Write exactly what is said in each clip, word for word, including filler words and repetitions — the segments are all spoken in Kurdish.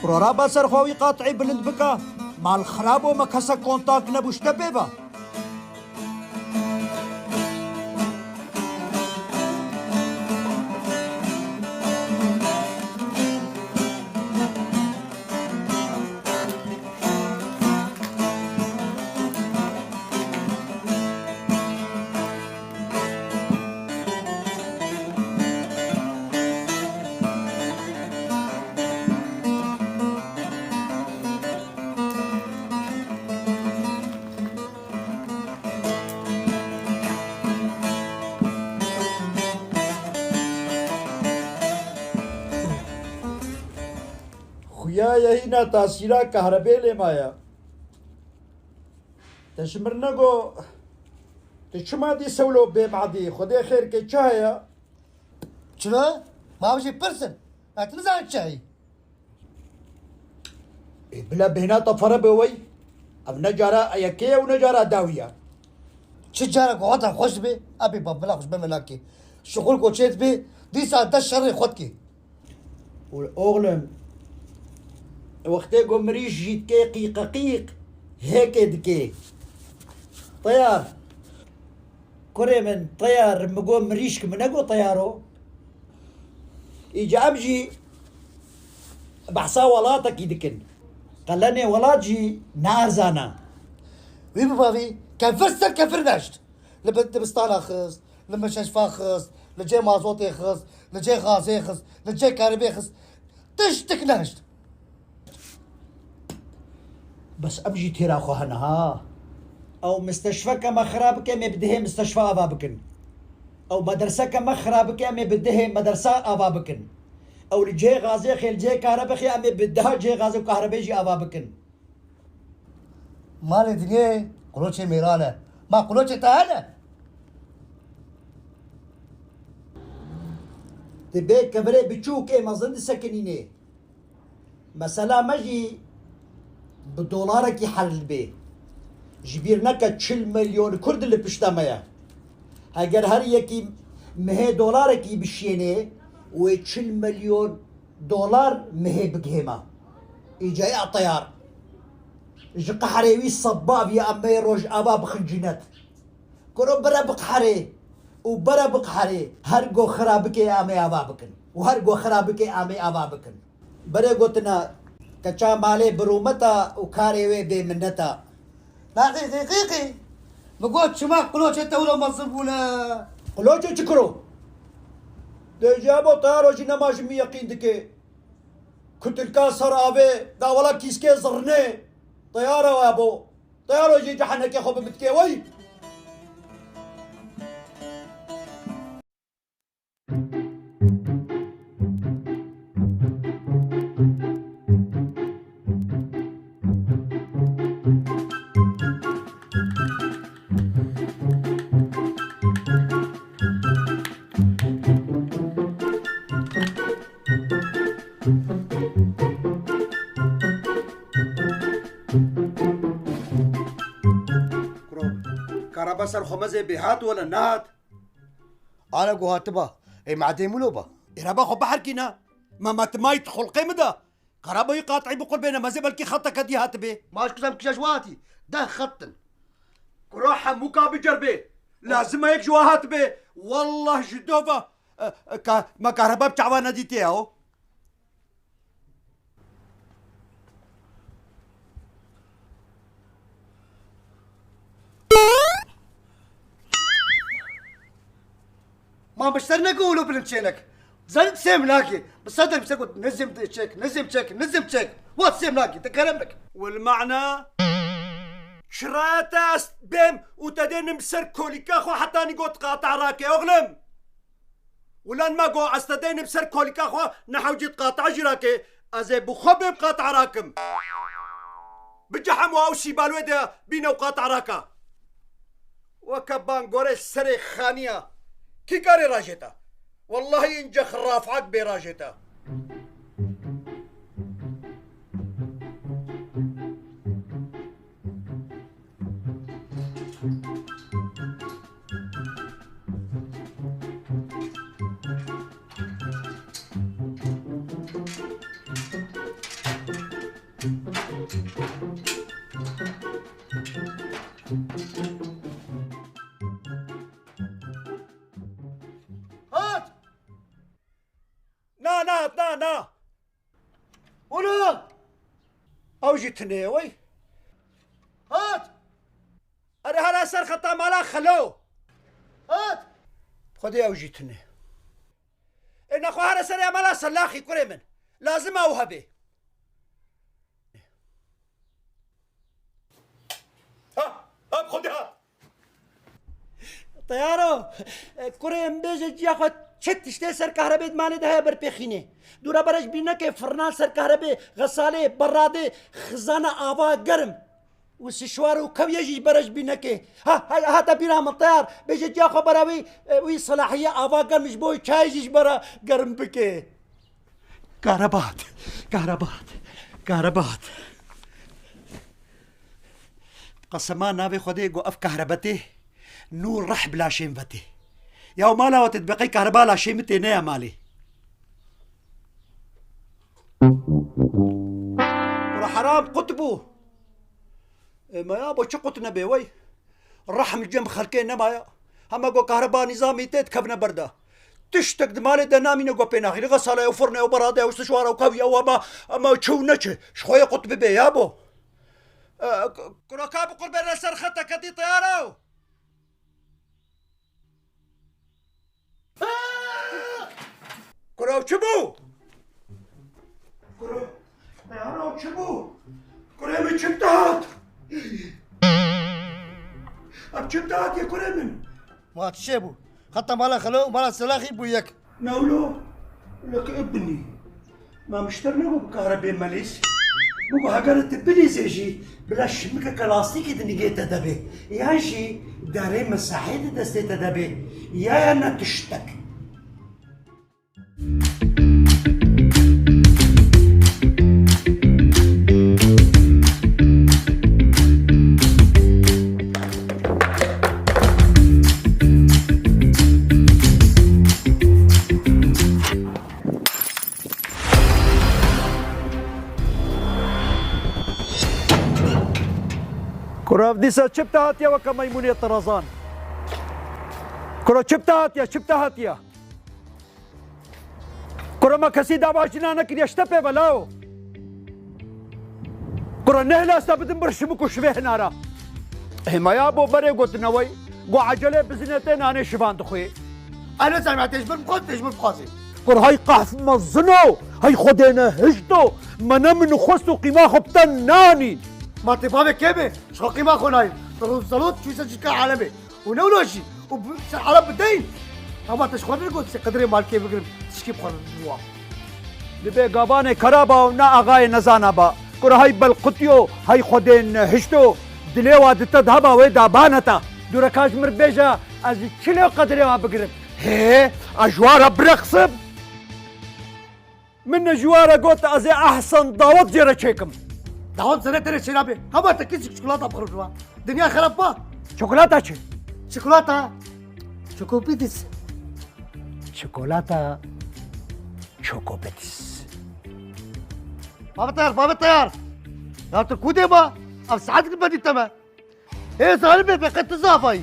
Rora ba ser xwe wî qat'î bilind bike. Mal xirab o, me kesek kontak nebû ji te pê ve. Xuya ye hîna tasîra kahrebê lê maye. Te ji mir nego, tu çima dî sewlo bê madî? Xwedê xêr ke çi heye? Çi be? Ma jî pirsin. Ma tu nizanin çi heyî? Ê, bila bêhna te fere be wey. Ev ne cara yekê ye û ne cara dawî ye. Çi cara ku hata xweş dibe, ebê ba bila xweş be melakê. Şixul ku çê dibe, dîsa de şerê xwe dike. Û oxlim, wextê ku mirîş jî dike qîqeqîq, hêkê dike. Teyar. Kurê min, teyar, min got mirîşk, min negot teyar o. Îca em jî behsa welatekî dikin. Qelenê welat jî ne erzan e. Wî bi bavî kefir ser kefir neşt. Li bin dibistana xist, li mistişfa xist, li cê mazotê xist, li cê gazê xist, li cê karibê xist. Tiştik neşt. Bes em jî têra xwe hene ha. Ew mistişfeke me xira bike, em ê bi dihê mistişfa ava bikin. Ew mederseke me xira bike, em ê bi dihê medersa ava bikin. Ew li cihê gazê xê, li cihê karebixê, em ê bi diha cihê gazê û karebê jî ava bikin. Malê dinyê quloçê mêran e. Ma quloçê te hene? Dibê kevirê biçûk ê mezin disekinînê. Mesela me jî bi dolarekî hel bê. Ji bîr neke çil milyon kurd li pişta me ye. Heger her yekî mihê dolarekî bişiyênê, wê çil milyon dolar mihê bigihê me. Îca ya teyar. Ji qehrê wî sebab ye em ê rojava bixin cinet. Kuro bere biqehrê û bere biqehrê. Her go xira bike em ê ava bikin. Û her go xira bike em ê ava bikin. Berê gotina, keça malê bi rûmeta û karê wê bê mineta. Naqî qîqîqî. Min got çima quloçê te wilo mezin bûne? Quloçê çi kiro? Dê ji ebo teyaro jî nema ji min yeqîn dike. Kutilka ser avê, da wela kîskê zirnê. Teyaro ebo. Teyaro jî cehenekê xwe bi min dike wey. Kuro, karaba ser xwe mezê bê hat wele nehat? Ana ku hatiba, ê madê milo ba. Ê reba xwe biherkîne. Ma ma tu mayî tu xulqê min de. Karaboyî qatî bi qurbê ne mezê belkî xeteke dî hatibê. Ma ji kuzem kija ji we hatî. Deh xet in. Kuro hemû ka bicerbê. Lazim e yek ji we hatibê. Wallah ji dova, e, e, ka, me kareba bi çawa nedîtiye o. Ma bi ser neke ûlo bilind çênek. Zanî sêm nakê. Bi ser der bi ser got nizim çek, nizim çek, nizim çek. Wat sêm nakê, te kerem bik. Wel mana? Çira te ez bêm û te dênim ser kolîka xwe hetanî got qata rake oxlim. Ulan me go ez te deynim ser kolîka xwe, ne hewcî diqata jî rake. Ez ê bi xwe bêm qat'raka. Bicihim û ew sîbal wê de bîne û qat'raka. Weke bangorê serê xaniya. Kî karê rajêta? Wellahî înce xirafak bê rajêta. Hat! Na, na, na, na! Ula! Ew jî tune ye wey. Hat! Erê here ser xeta mala Xelo. Hat! Xwedê ew jî tune. Ê nexwe here serê mala Selaxî kurê min. Lazim ew hebe. Ha, ha, Xwedê hat. Teyaro, kurê min bêje ciya xwe çi tiştê ser kahrebê di malê de heye berpêxînê. Dûra berejbî neke, firna ser kahrebê, xesalê, beradê, xizana ava germ. Û sişwar û kevye jî berejbî neke. Ha, ha, hate bîra min teyar, bêje ciya xwe bera wî, e, wî Selahiye ava germ ji bo çayê jî ji bera germ bike. Kahreba hat, kahreba hat, kahreba hat. Qesema navê Xwedê ku ev kahrebetê nû rih bi laşên vetê. Ya mala we tê dibe qey kahreba laşê min tê neya malê. Kura heram qut bû. E, me ya bo çi qut nebe wey? Rehm cem xelkê nemaye. Hema ku kahreba nîzamî tê dikevine ber de. Tiştek di malê de namîne ku pê naxîne. Xesale ew firne ew berade ew sişwara ew kevî ew hema, hema çi û neçi. Ji xwe yê qut bibe ya bo. E, k-, kuraka bi qurbê re ser xete ketî teyar ew. Kuro çi bû? Kuro, meyara çi bû? Kurê min çi dihat? Ev çi dihat ye kurê min? Ma çi şey bû? Heta mala Xelo û mala Selaxî bû yek. Newlo, lek ibnî. Ma mişter nebû bi kahribê melîs. Bû ku heger tu bilîzê jî bila şimikeke lastîkê di nigê te de bê. Yan jî derê mesehê di destê te de bê. Ya ya ne tiştek. Kura ev dîsa çi bi te hatiye weke meymûnê tirazan? Kura çi bi te hatiye, çi bi te hatiye? Kura me kesî dava jina nekiriye, ji te pê ve lawo. Kura nehla ez te bidim bir şimik û şivê hinara. Hêmaya bo berê gotinewey, go ecelê bizine tê nanê şivan dixwê. Ene zehmet tê ji min bixwaz, tê ji min bixwazê. Kur hey qehf mezino, hey Xwedê ne hişto, me ne min xwest û qîma xwe bi te nanîn. Ma tê bavê kê be? Ji xwe qîma xwe nayîn. Zalot, zalot çû ser çirka alemê. Û ne wilo jî. Û bi, ser ereb bideyin. Hema te ji xwe negot, sê qedirê malkê bigirim, tişkî bi xwe re biwa. Dibê gavanê keraba û ne axayê nezana ba. Kura hey belqutiyo, hey Xwedê nehişto, dilê wa di te de heba wê da baneta. Dûreka ji mir bêje, ez ji çi lê qedirê wa bigirim? Hê, ez ji wa re bireqsim. Min ji wa re got, ez ê ehsen dawet jê re çêkim. Dawet zere te re çênabe. Hema te kesî çikolata bixwin ji wa. Dinya xerab ba. Çikolata çi? Çikolata. Çokopidis. Çikolata. Çokopidis. Baba teyar, baba teyar. Ya tu kudê ma? Ev saet ki bedî teme. Ê zalim be, be qet zafayî.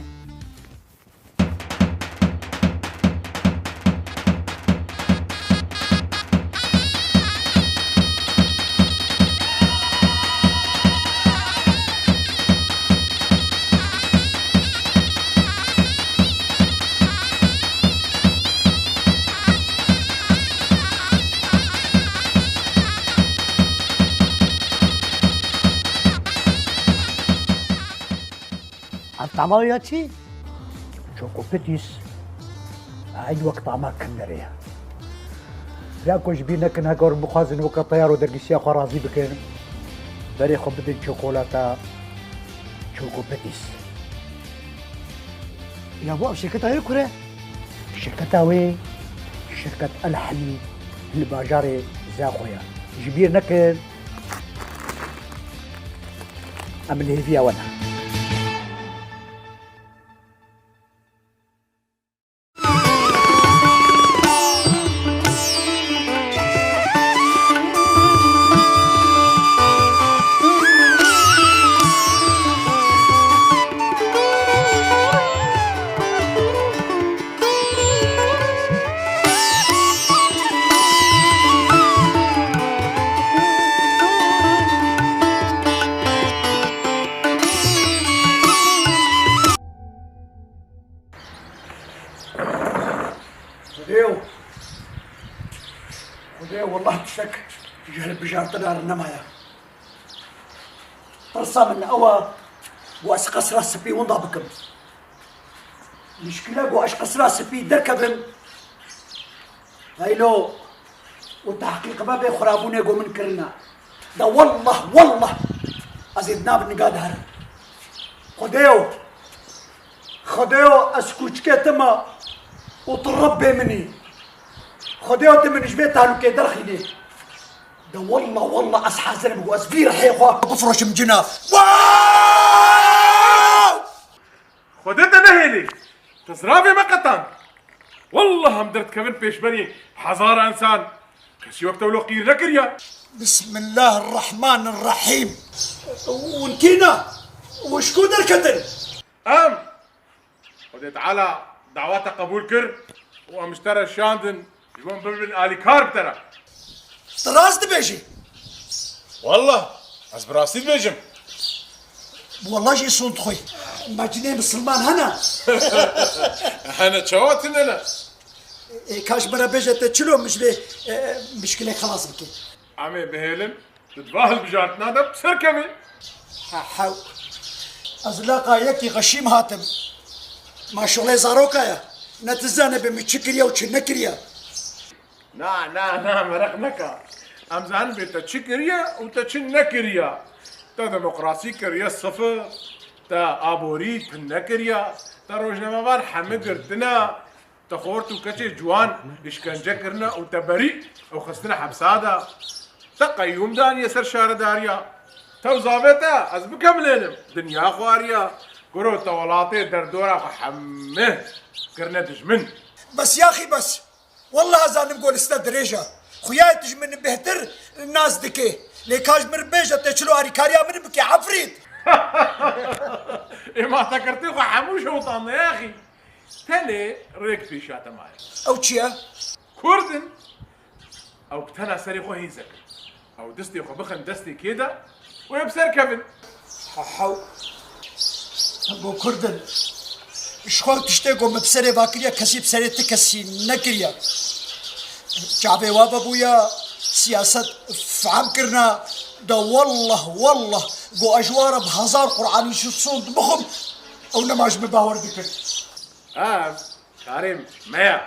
Ev tama ya çi? Çokopitîs. Ay wek tama kinderê ya. Ya ku ji bîr nekin, heger bixwazin weke teyaro dergîsiya xwe razî bikin, berê xwe bidin çokolata Çokopetîs. Ya bo ev şirketa wê kur e? Şirketa wê, şirket El Helî li bajarê Zaxo ye. Ji bîr nekin, em li hêviya we ne. Xwedêyo, Xwedêyo, wallah tiştek ji hilbijartina re nemaye. Tirsa min ew e ku ez qesra spî winda bikim. Mişkile ku ez qesra spî derkevim, heylo û tehqîq vebe xirabûnê ku min kirine. De wallah, wallah, ez ê di nav niga de herim. Xwedêyo, Xwedêyo, ez kûçikê te me û tu Rebbê min î. Xwedêyo, tu min ji vê tehlûkê derxînî. De wallah, wallah, ez hazir im ku ez vî rihê xwe bifroşim cina. Wow! Xwedê te nehêlî. Te ziravê me qetand. Wallah em derdikevin pêşberî hezara însan. Kesî wek te wilo qîr nekiriye. Bismillahirrahmanirrahîm. Hûn kî ne? Hûn ji ku derketin? Em Xwedê Teala dawa te qebûl kir û em ji te re şandin, ji bo em bibin alîkar bi te re. Tu rast dibêjî? Wallah, ez bi rastî dibêjim. Wallah jî sûnd xwe. Macinê misilman hene? Hene, çawa tune ne? E, ka ji min re bêje te çilo min ji vê, e, mişkilê xelas bike. Em ê bihêlin. Tu di va hilbijartina de bi ser kevî. Hehew. Ez laqa yekî xeşîm hatim. Ma şolê zaroka ye. Ne tu zanibî min çi kiriye û çi nekiriye. Na, na, na, meraq neke. Em zanibê te çi kiriye û te çi nekiriye. Te demokrasî kiriye sifir. Te aborî tune kiriye. Te rojnamevan heme girtine. Te xort û keçê ciwan îşkence kirine û te berî ew xistine hepsa de. Te qeyyûm daniye ser şaredariya. Te û zavê te ez bikemlênim. Dinya xwariya. Kuro te welatê derdora xwe heme kirine dijmin. Bes yaxî bes. Wallah ez zanim ku liste dirêj e. Xuya tu ji min bêhtir nas dike. Lê ka ji min bêje te çilo arîkariya min bike, Efrît. Ê ma te girtî xwe hemû şewitandine yaxî. Tenê rêk pêşiya te maye. Ew çi ye? Kurd in. Ew bi tena serê xwe hêzek in. Ew destê xwe bixin destê kê de û ê bi ser kevin. Hehew. Go Kurd in. Ji xwe tiştê ku min bi serê va kiriye, kesî bi serê ti kesî nekiriye. Çavê wa vebûye, siyaset fehm kirine. De wallah, wallah, go ez ji wa re bi hezar Qur'anî ji sûnd bixwim, ew nema ji min bawer dikin. Ev karê me ye.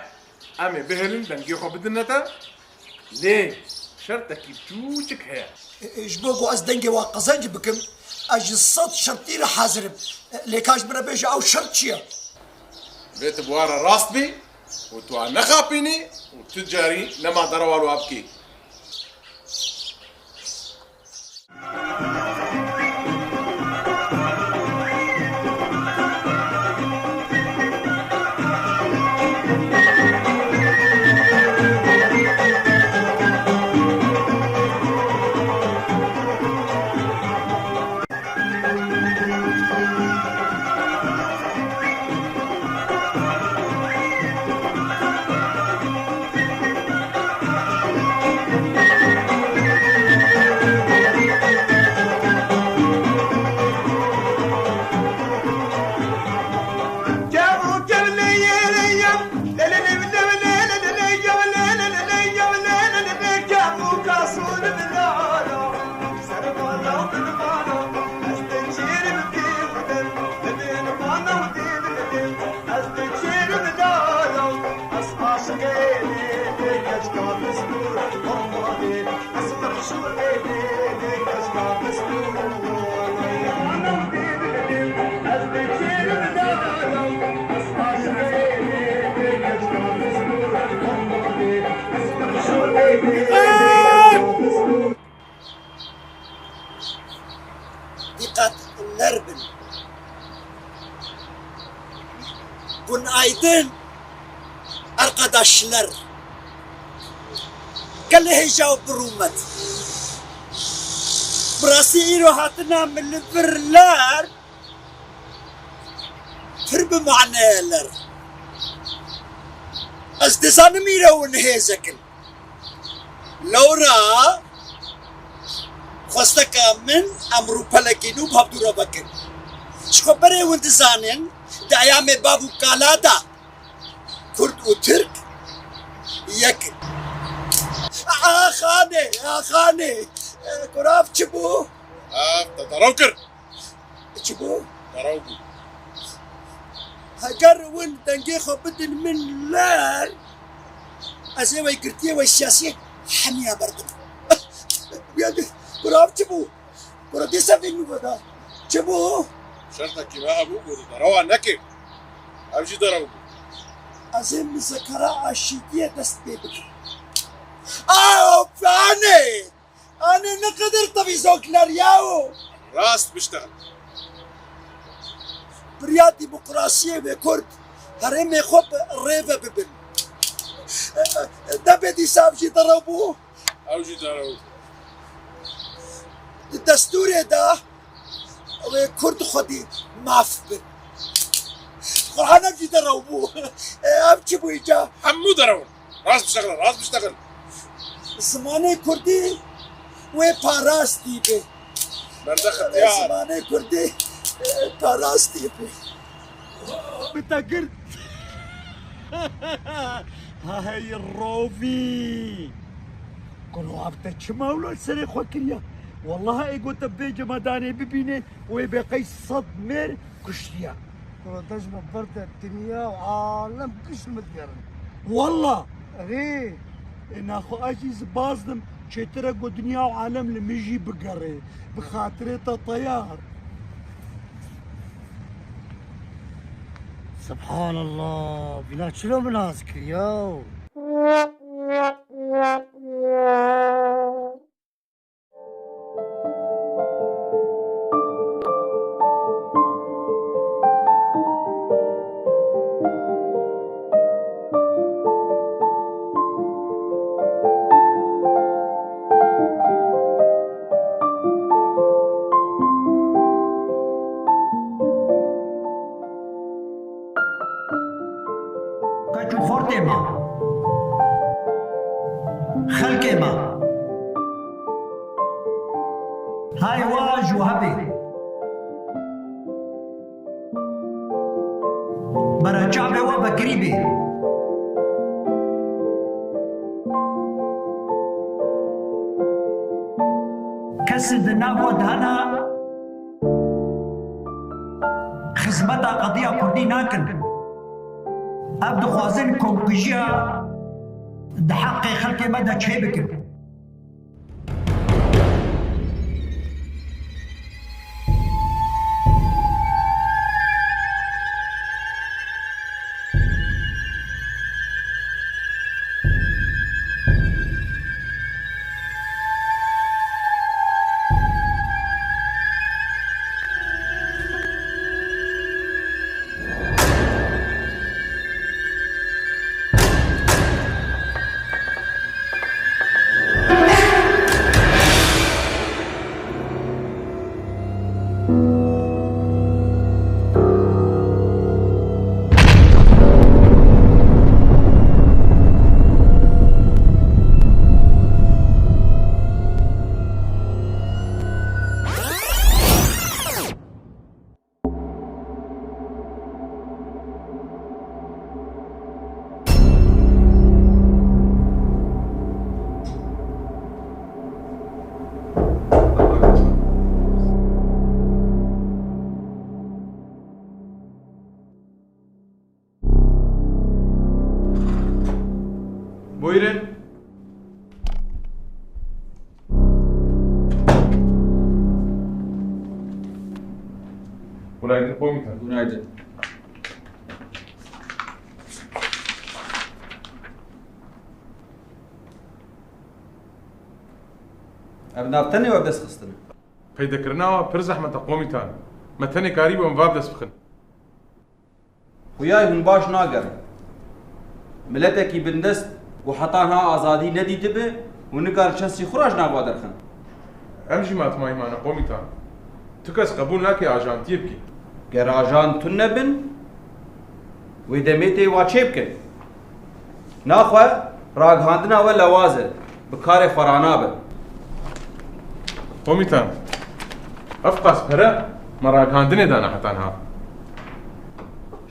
Em ê bihêlin dengê xwe bidine te. Lê şertekî biçûçik heye. E, e, ji bo ku ez dengê wa qezenc bikim, ez ji sed şertî re hazir im. E, lê ka ji min re bêje ew şert çi ye? Vê tu bi wa re rast bî û tu wa nexapînî û tu carî nema derewa li wa bikî. Aydın, arkadaşlar, gelê hêja û bi rûmet. Bi rastî îro hatina min li vir ler pir bi mane ye ler. Ez dizanim îro hûn hêzek in. Lewra xwesteka min em rûpelekîn û bi hevdû re vekin. Ji xwe berê hûn dizanin, di eyamê bav û kala de Kurd û Tirk yek in. Axanê, axanê, kurav çi bû? Ev te derew kir. Çi bû? Derew bû. Heger hûn dengê xwe bidin min ler, ez ê wey girtiyê wey siyasiyê hemiya berdim. Kurav çi bû? Kura dê sevê min veda. Çi bû? Şertekî me hebû, ku tu derewa nekê. Ev jî derew bû. Ez ê muzekera aşîtiyê dest pê bikim. Aw, fanê! Anê ne qedir tevîzokler yaw! Rast biştexil. Biriya demokrasiyê wê Kurd herêmê xwe bi rê ve bibin. Debê dîsa ev jî derew bû. Ew jî derew bû. Di destûrê de wê Kurd xwedî maf bin. Qur'an ev jî derew bû. Ev çi bû îca? Hemû derew in. Rast biştexile, rast biştexil. Zimanê kurdî wê parastî be. Berde xetiyar. Zimanê kurdî, e, parastî be. Bi te girt. Ha hey rovî. Kuro ev te çima wilo serê xwe kiriya? Wallahi ê got te bê cemadanê bibîne û ê bê qey sed mêr kuştiya. Kuro te ji min berde dinya û alem giş li min digerin. Wallah! Erê! Ê naxwe ez jî zibaz dim, çêtir e ku dinya û alem li min jî bigere. Bi xatirê te teyar. Subhanallah, vîna çilo min nas kiriya? Keç û xortê me, xelkê me, hay we ji we hebê. Bera çavê we vekirî bê. Kesê di nav we de hene, xizmeta qediya kurdî nakin. Ev dixwazin komkujiya di heqê xelkê me de çêbikin. Buyurun. Günaydın komutan. Günaydın. Ev nav tenê we bi dest xistine? Peydekirina we pir zehmet e komutan. Me tenê karîbû em va bi dest bixin. Xuyay hûn baş nagerin. Miletekî bindest ku heta niha azadî nedîtibe, hûn nikarin çend sîxura ji nava derxin. Em jî matmayî mane komîtan. Tu kes qebûl nake ajantiyê bike. Ger ajant tune bin, wê demê tê wa çêbikin. Naxwe ragihandina we lewaz e, bi karê xwe ranabe. Komîtan, ev qas pere me ragihandinê dane heta niha.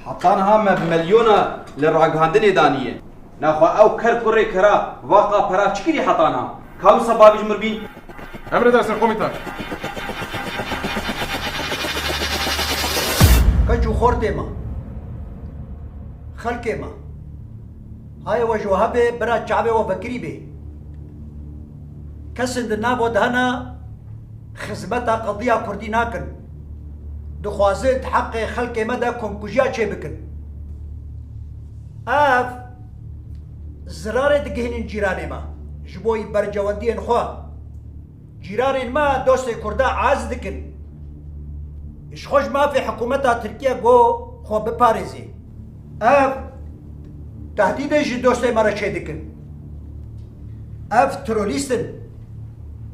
Heta niha me bi milyona li ragihandinê daniye. Naxwe ew ker kurê kera vaqa pera çi kirî heta niha? Ka wisa bavî ji mir bîn? Emredersin komutan. Keç û xortê me. Xelkê me. Hayê we ji we hebê, bira çavê we vekirî bê. Kesên di nav we de hene, xizmeta qediya kurdî nakin. Dixwazin di heqê xelkê me de komkujiya çêbikin. Ev zirarê digihînin cîranê me ji bo bercewendiyên xwe. Cîranên me dostê kurda aciz dikin. Ji xwe ji mafê hikûmeta Tirkiye go xwe biparêzê. Ev tehdîdê ji dostê me re çêdikin. Ev terorîst in.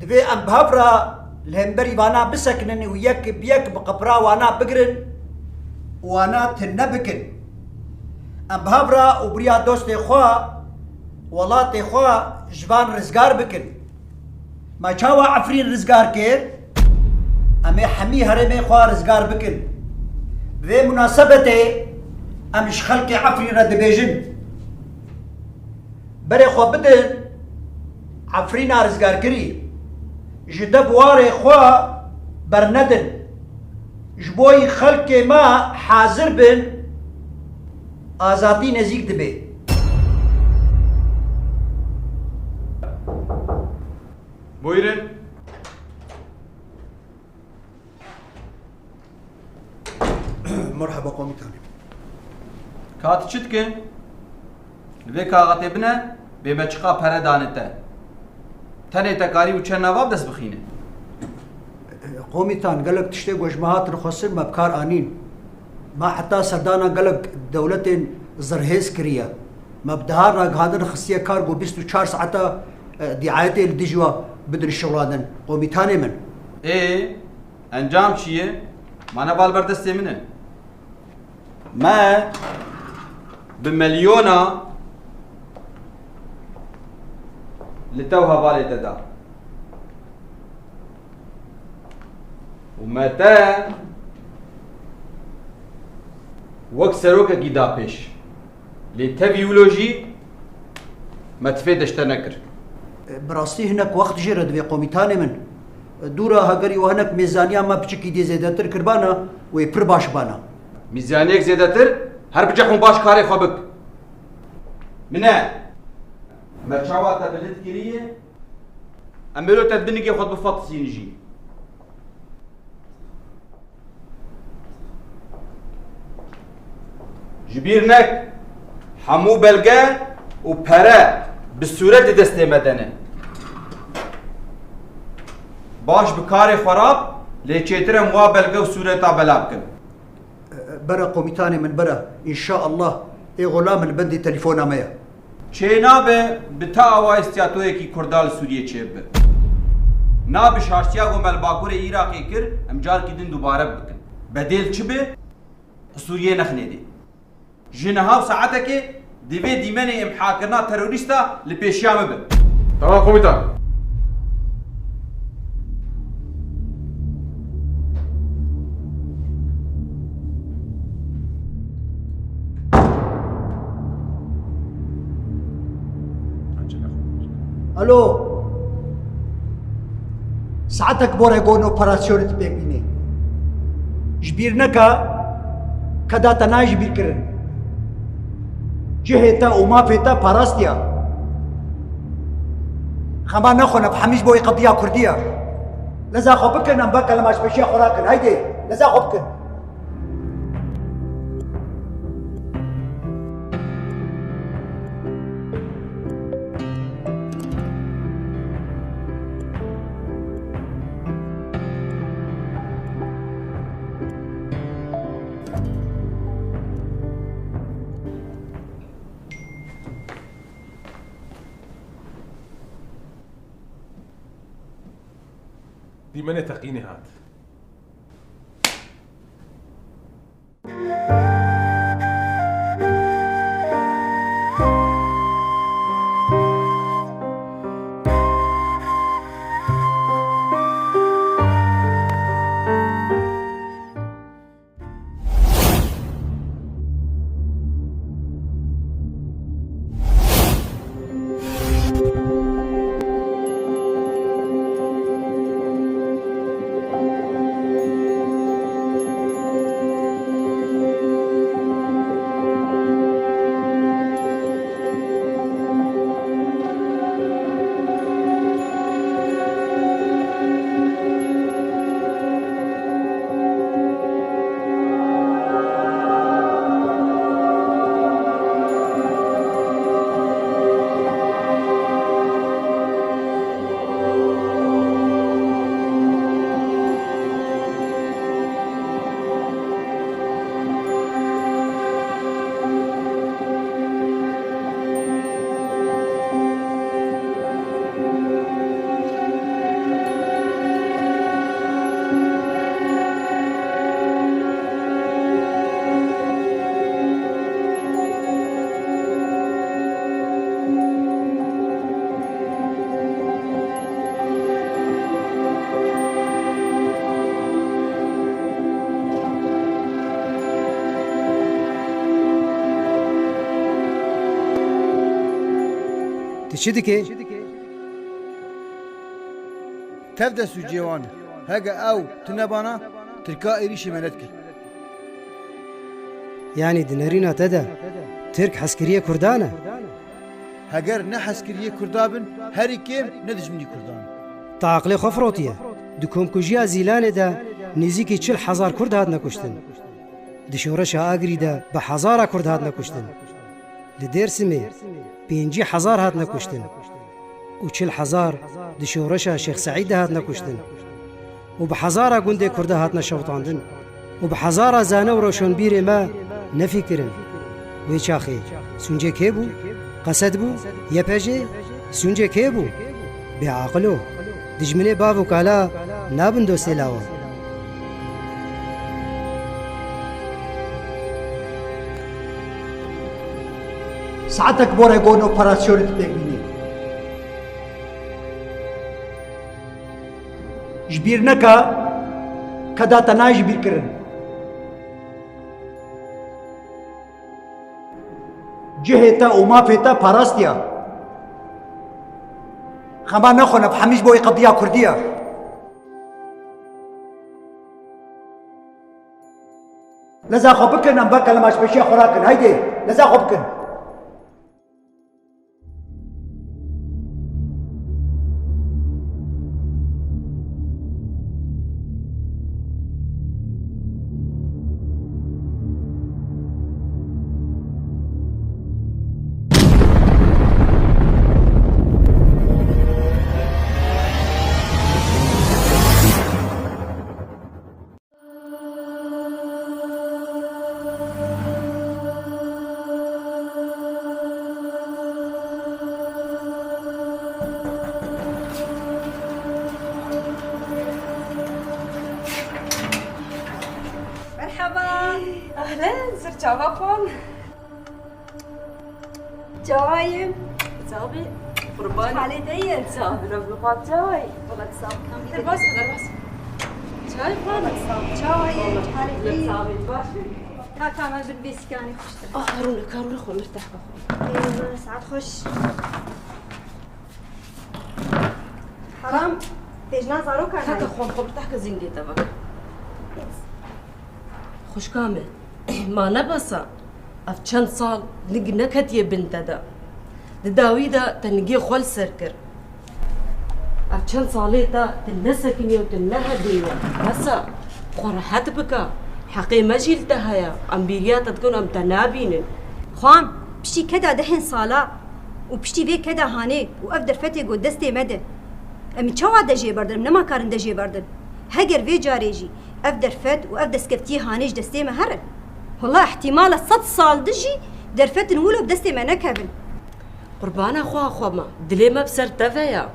Divê em bi hev re li hemberî vana bisekinin û yek bi yek bi qipira wana bigirin û wana tune bikin. Em bi hev re û bi riya dostê xwe, welatê xwe ji van rizgar bikin. Me çawa Efrîn rizgar kir? Em ê hemî herêmê xwe rizgar bikin. Bi vê munasebetê em ji xelkê Efrîn re dibêjin, berê xwe bidin Efrîna rizgarkirî. Ji dev warê xwe bernedin. Ji bo yî xelkê me hazir bin, azadî nêzîk dibe. Buyurun. Merhaba komutanım. Ka tu çi dikin? Li vê kaxetê bine, bê me çiqa pere dane te. Tenê te karî û çend nava bi dest bixîne. Komutan, gelek tiştê ku ji me hatin xwestin me bi kar anîn. Me heta serdana gelek dewletên zirhêz kiriye. Me bi deha ragihandin xistiye kar ku bîst û çar saeta, e, diayetê li dijî we bidin şixulandin. Komutanê min. Ê, encam çi ye? Mane bal ber destê min e. Me bi milyona li te û hevalê te da. Û me te wek serokekî da pêş. Lê tevî wilo jî me tifê deşte nekir. Bi rastî hinek wext jê re divê komutanê min. Dûra hegerî we hinek mêzaniya me piçikî dê zêdetir kirbana, wê pir baş bana. Mîzaniyek zêdetir, her bi ceh û baş karê xwe bik. Min e. Me çawa te bilind kiriye? Em ê lo te di binigê xwe bifetisînin jî. Ji bîr nek, hemû belge û pere bi sûret di destê me de ne. Baş bi karê xwe re b, lê çêtir em wa belge û sûreta bela bikin. Bere komutanê min, bere. Înşaallah ê xulam li bendê telefona me ye. Çênabe bi te awa istiyatoyekî Kurda li Sûriyê çêbibe. Na bişaştiya ku me li Bakurê Iraqê kir, em carkî din dubare bikin. Bedêl çi be? Sûriyê nexinê dê. Ji niha û saetekê divê dîmenê îmhakirina terorîsta li pêşiya me be. Tamam komutan. Alo. Saetek bore gon operasyonê tu pêk bînê. Ji bîr neke, keda te nayê ji bîr kirin. Cihê te û mafê te parastiya. Xema nexwe, ev hemî ji bo wê qediya Kurdî ye. Leza xwe bikin, em veke li maçpêşiya xwe rakin. Haydê, leza xwe bikin. Dîmenê teqînê hat. Tu çi dikê? Tev dest û cê wan e. Hege ew tune bana, Tirka êrîşê me nedikir. Yanî di nerîna te de Tirk hezkiriyê Kurdan e? Heger ne hezkiriyê Kurda bin, herî kêm ne dijminî Kurdan. Te aqilê xwe firotiye. Di komkujiya Zîlanê de nêzîkî çil hezar Kurd hatine kuştin. Di şoreşa Agirî de bi hezara Kurd hatine kuştin. Li Dêrsimê pêncî hezar hatine kuştin û çil hezar di şoreşa Şêx Seîd de hatine kuştin û bi hezara gundê Kurda hatine şewitandin û bi hezara zane û roşonbîrê me nefî kirin. Wê çaxê sûncê kê bû? Qesed bû? Y P G? Sûncê kê bû? Bêaqilo. Dijminê bav û kala nabin dostê lawan. Saetek bore gon operasyonê tu pêk bînî. Ji bîr neke, keda te nayê ji bîr kirin. Cihê te û mafê te parastiya. Xema nexwe, ev hemî ji bo wê qediya Kurdî ye. Leza xwe bikin, em veke li maçpêşiya xwe rakin. Heydê, leza xwe bikin. Merhaba. Ahlen, ser çava xwan. Çawayê. Çavê. Qurban. Halê te ye? Çavê, Rabbi xwe çawayê. Wala sağ ol. Derbas, derbas. Çay xwan. Wala sağ ol. Çawayê. Halê te ye? Çavê, baş. Kaka me bir bîskanî xweş. Ah, Harûne, Harûne xwe, mirteh be xwe. Eyvallah, saet xweş. Haram, têjna zarokan. Kaka xwe, xwe mirteh ke zîngê te veke. Xwişka me, ma ne bes e, ev çend sal ling neketiye bin te de. Di dawî de te nigê xwe li ser kir. Ev çend salê te tu nesekiniye û tu nehedêye. Bes e, xwe rehet bike. Heqê me jî li te heye. Em bêriya te dikin, em te nabînin. Xwam, piştî keda dehên sala û piştî vê keda hanê û ev derfetê got destê me de. Em ê çawa dejê berdin? Em nema karin dejê berdin. Heger vê carê jî ev derfet û ev destkeftiyê hanê ji destê me herin, wela îhtîmal e sed sal di jî derfetin wilo bi destê me nekevin. Qurbana xwe xwe me, dilê me bi ser te ve ya.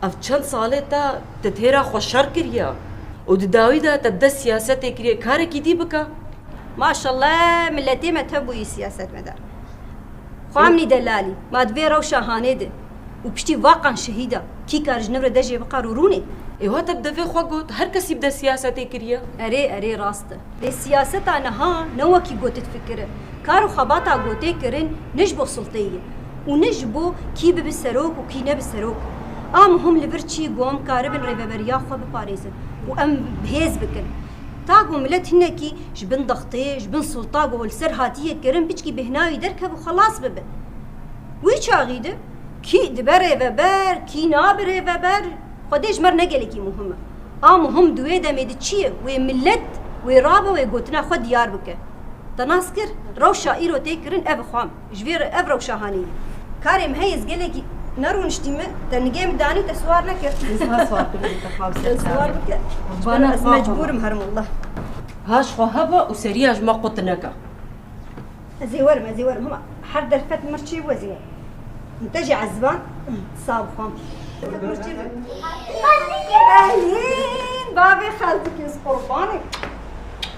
Ev çend salê te, te têra xwe şer kiriye û di dawî de te bi dest siyasetê kiriye, karekî dî bike. Maşallah, miletê me tevbûyî siyasetmedar. Xwamnî delalî, ma di vê rewşa hanê de û piştî vaqan şehîda, kî kar ji nivre dejê bikar û rûnê? Ê, wa te bi devê xwe got, her kesî bi dest siyasetê kiriye. Erê, erê, rast e. Lê siyaseta niha ne wekî gotê difikire. Kar û xebata gotê kirin ne ji bo sulteyê ye û ne ji bo kî bibe serok û kî nebe serok. A muhim li vir çi ye ku em karibin rêveberiya xwe biparêzin û em bi hêz bikin. Ta ku milet hinekî ji bin dextê, ji bin sulta ku li ser hatiye kirin, piçkî bêhna wî derkeve û xelas bibe. Wî çaxî de kî dibe rêveber, kî nabe rêveber, Xwedê ji me re ne gelekî muhim e. A muhim di wê demê de çi ye? Wê milet wê rabe, wê gotina xwe diyar bike. Te nas kir, rewşa îro tê kirin, ev xwam. Ji vê re ev rewşa hanê ye. Karê min heye, ez gelekî nerûniştî me, te nigê min danî, te siwar nekir. Ez ha siwar kirim, te xav ser. Te siwar bike. Bana ez mecbûr im herim, wallah. Haş xwe hebe û seriya ji me qut neke. Ez ê werim, ez ê werim, hema her derfet mirçê bû ez ê werim. Min te jî ezvan, sax bixwam. Mirçê bû. Ehlîn, bavê xeltikê, ez qurbanê.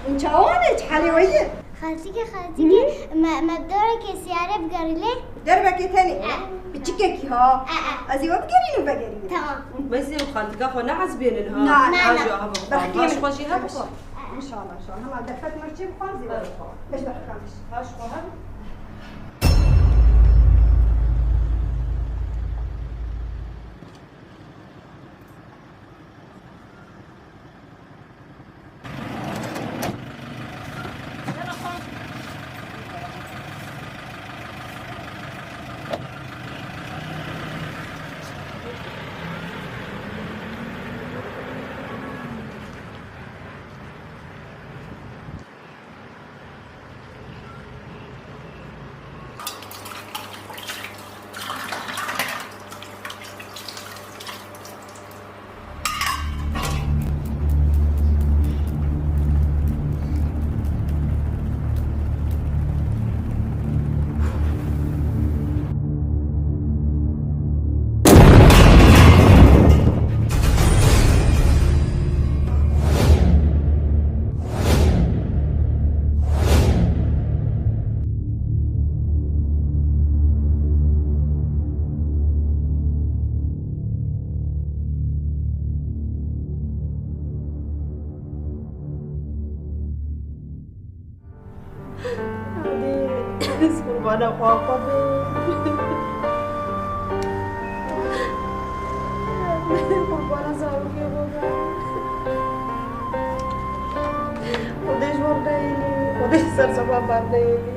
Hûn çawan e, çi halê we ye? Xeltikê, xeltikê, me, me bi dorekê siyare bigerî lê. Derbekê tenê? E. Piçikekî ha. E, e. Ez ê we bigerînim vegerînim. Tamam. Mezê û xeltika xwe neezbênin ha. Na, na, na. Haja hebe bixwe. Bexkê min. Haş xwe jî hebe bixwe. Înşallah, înşallah. Hema derfet mirçê bixwam zî were. Berê xwe. Baş xwe heb. Xwedê, ez qurbana xwe xwe bim. Qurbana zarokê xwe bim. Xwedê ji wan neyêlî. Xwedê ji ser zeman berneyêlî.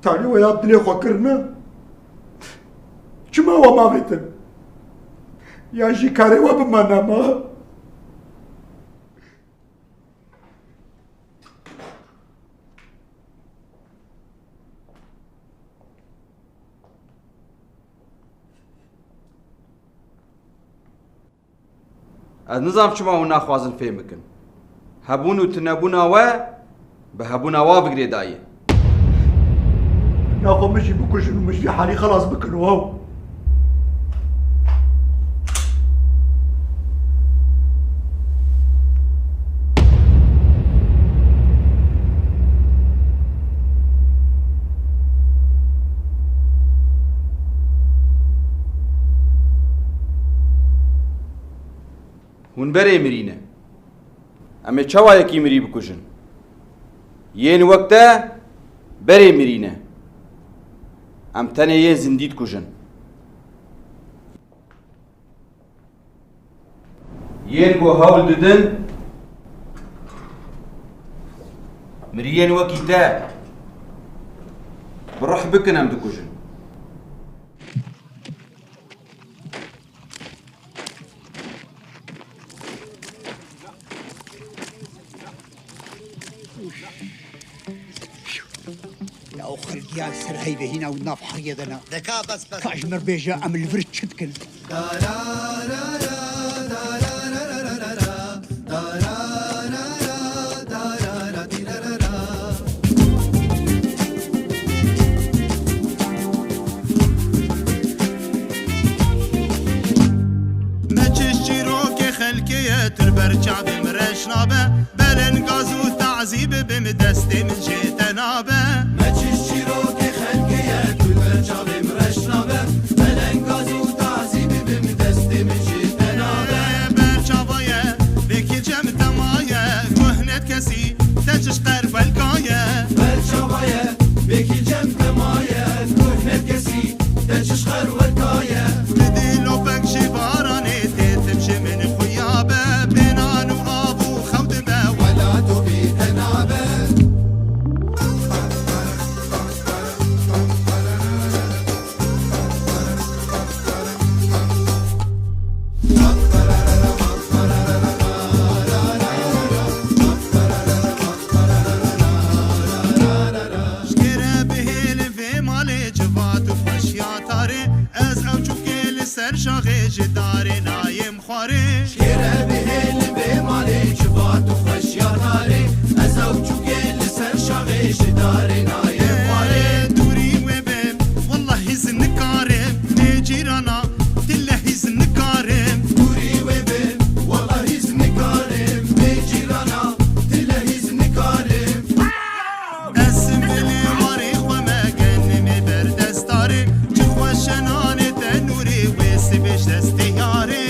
Talî we ya bi dilê xwe kirine. Çima we mavêtin? Yan jî karê we bimane ma? Ez nizam çima hûn naxwazin fêm bikin. Hebûn û tunebûna we bi hebûna wa bi girêdayî. Ya xwe min jî bikujin û min ji vî halî xelas bikin û ew. Hûn berê mirî ne. Em ê çawa yekî mirî bikujin? Yên wek te berê mirî ne. Em tenê yên zindî dikujin. Yên ku hewl didin miriyên wekî te bi ruh bikin, em dikujin. Ya o xelk ya ser heyvê hîna û nav heriyê de ne. Deka bes bes. Ka ji mir bêje em li vir çi dikin? Meçiş çîrokê xelkê ye, tu li ber çavê min reş nabe. Belengaz û tazî bibim, destê min jê te nabe. Meçiş çîrokê xelkê ye, tu li ber çavê min reş nabe. Belengaz û tazî bibim, destê min jê te nabe. Ber çava ye, vêkê cem te maye, kuhnet kesî, te çiş qer welka ye. Ber çava ye, vêkê cem te maye, kuhnet kesî, te çiş qer welka ye. Didî lopek ji baranê tê, tim ji min xuya be, bê nan û av û xew dibe, wela tu bê te nabe. Ji kê re bihêlim vê malê, civat û xweşiya tarê, ez ew çûkê li ser şaxê ji darê nayêm xwarê. Ji kê re bihêlim vê malê, civat û xweşiya tarê, ez ew çûkê li ser şaxê ji darê nayêm xwarê. Dûrî wê bim, wellahî ez nikarim, bê cîrana, tile hîz nikarim. Dûrî wê bim, wellahî ez nikarim, bê cîrana, tile hîz nikarim. Ez simbilê warê xwe me genimê ber destarê, çi xweş e nanê tenûrê, wê sibê ji destê yarê.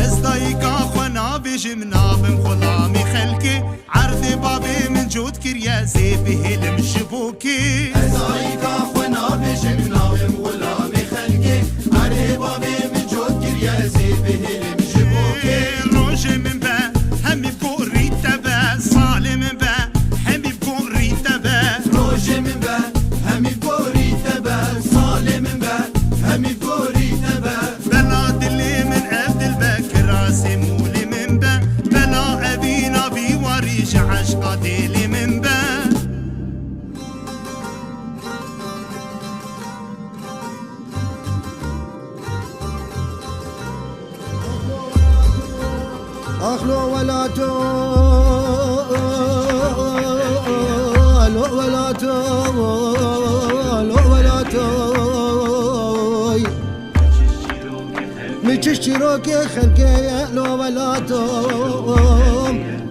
Ez dayika xwe nabêjim, nabim xulamê xelkê. Erdê bavê min cot kiriye, zê bihêlim ji bo kê? Ez dayika xwe nabêjim, nabim xulamê xelkê. Erdê bavê min cot kiriye, zê bihêlim ji bo kê? Rojê min be, hemî gorî te be, salê min be, hemî gorî te be. Rojê min be, hemî gorî te be, salê min be, hemî gorî te be. Bela dilê min ev dil be, kirasê mûlê min be. Bela evîna vî warî ji eşqa dêlê min be. Ax lo welato, lo welato, lo welato. Min çi çîrokê xelkê ye lo welato.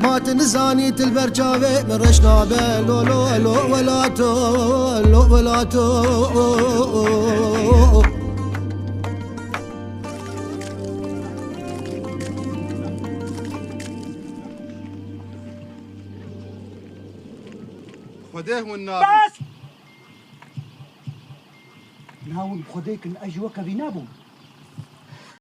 Ma tu nizanî tu li ber çavê min reş nabe lo lo lo welato, lo welato. Xwedê hûn nabin. Bes! Nahûn xwedê kin, ez ji we kevî nabûm.